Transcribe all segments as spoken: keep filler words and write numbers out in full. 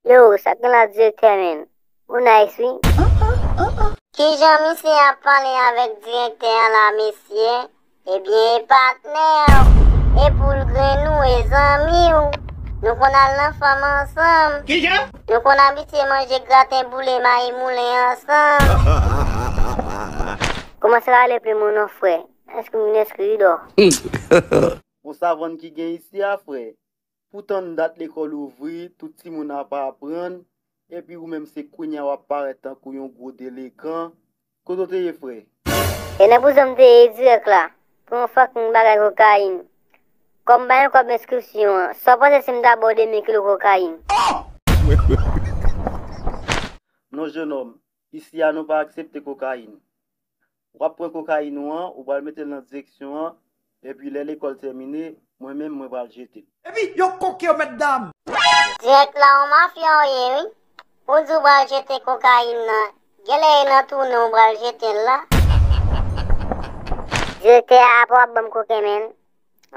Yo, sa k gen la direktè, menn? Ou nice, wi. Kijan misye ap pale avèk direktè a la, mesye? Ebyen, e patnè w, e poul grenn ou, e zanmi w. Nou konn al nan fanm ansanm. Kijan? Nou konn abitye manje graten boule mayi moulen ansanm. Kòman sa va ale pli moun non, frè? Èske moun enskri dò? Bon, savann ki gen isi a, frè. Poutan dat lekòl ouvri, tout timoun ap aprann, epi ou menm se kounye a w ap parèt tankou yon gwo delekan. Kote w te ye, frè? E nan prizon m te ye dirèk la, pou yon fucking bagay kokayin. Kòm m pa gen kòb enskripsyon an, sa w panse si m ta ba w de mil kilo kokayin? Non, jenòm, isi a nou pa aksepte kokayin. W ap pran kokayin ou an, ou pral mete l nan direksyon an, epi lè lekòl tèmine, mwen menm, mwen pral jete l. Epi, yo koke yo, mètdam! Dirèk la, yon mafya w ye, wi. Ou di w pral jete kokayin nan, genlè e nan tou non w pral jete l la. Direktè a, apa w ap ban m koken, menn?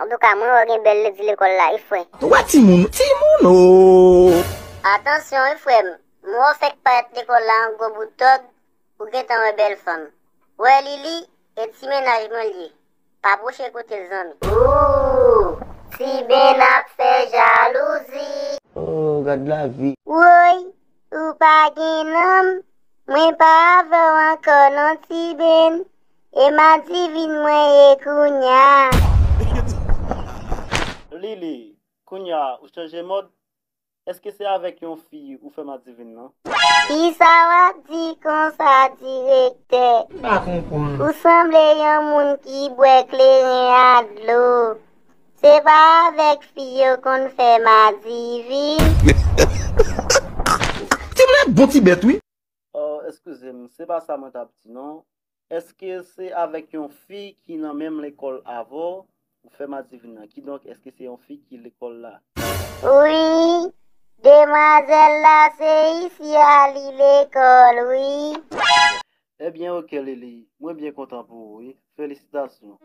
Antouka, mwen wè w gen bèl ledi lekòl la, wi, frè. Ou wè timoun, timoun, o! Atansyon, wi, frè m. M wè w fèk parèt lekòl la an gwo bout tòg, ou gentan wè bèl fanm. Wè Lili, e ti mennaj mwen l ye. Pa pwoche kote l, zanmi. Ooh, Ti Ben ap fè jalouzi. Oh, gad lavi. Woy, ou pa gen nanm. Mwen pa avè w ankò non, Ti Ben. E madivin mwen ye kounya. Lili, kounya ou chanje mòd? Èske se avèk yon fi ou fè madivin nan? Kisa w ap di konsa, direktè? M pa konprann. Ou sanble yon moun ki bwè kleren a dlo. Se pa avèk fi yo konn fè madivin? Ti moun nan bon ti bèt, wi. Oh, eskize m, se pa sa mwen t ap di non. Èske se avèk yon fi ki nan menm lekòl avè w, ou fè madivin nan? Kidonk, èske se yon fi ki lekòl la? Wi, demwazèl la se isi a li lekòl, wi. Ebyen, oke, Lili. Mwen byen kontan pou ou, wi. Felisitasyon.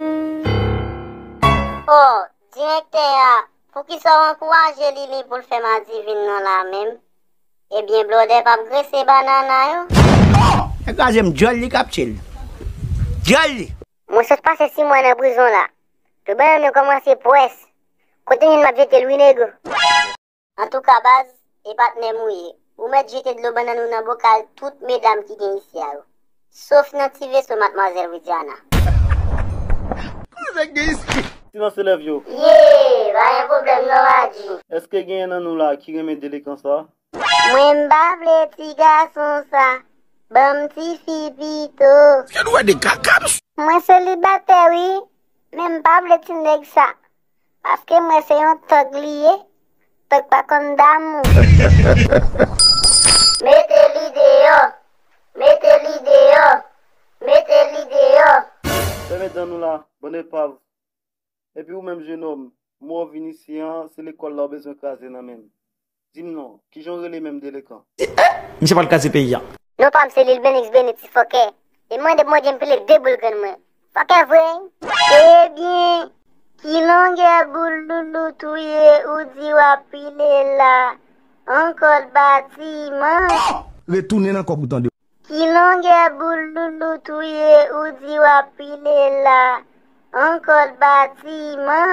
Oh, direktè a, poukisa w ankouraje Lili pou l fè madivin nan la menm? Ebyen, blòdè p ap grese banana yo. Nèg la je m djòl li k ap tchil. Djòl li. Mwen sot pase sis mwa nan prizon la. Tout bannann yo kòmanse pwès. Kote m jwenn m ap jete l wi, nego. Antouka, baz, e patnè m ou ye. Ou mèt jete dlo bannann ou nan bokal tout medam ki gen isi a yo. Sof nan ti veso madmwazèl Widiana. Silans elèv yo. Ye, pa gen pwoblèm non, Wadji. Èske genyen nan nou la ki renmen delekan sa? Mwen m pa vle ti gason sa. Ban m ti fi pito. Èske nou wè de kaka, mesye? Mwen selibatè, wi, men m pa vle ti nèg sa. Paske mwen se yon tòg li ye, tòg pa konn damou. Mete li deyò, mete li deyò, mete li deyò. Fèmen dan nou la, bann epav. Epi ou menm, jenòm, m wè w vin isi an, se lekòl la w bezwen kraze nan men m. Di m non, kijan w rele menm delekan? Misye pral kraze peyi a. Non pa m se Lil Benix Bene ti fòkè. E mande Bondye m pile de boul grenn mwen. Fòkè vre. Ebyen, ki longè boul loulout ou ye ou di w ap pile la? Ankò l batiman. Retounen nan kòb ou tande. Ki longè boul loulout ou ye ou di w ap pile la? Ankò l batiman.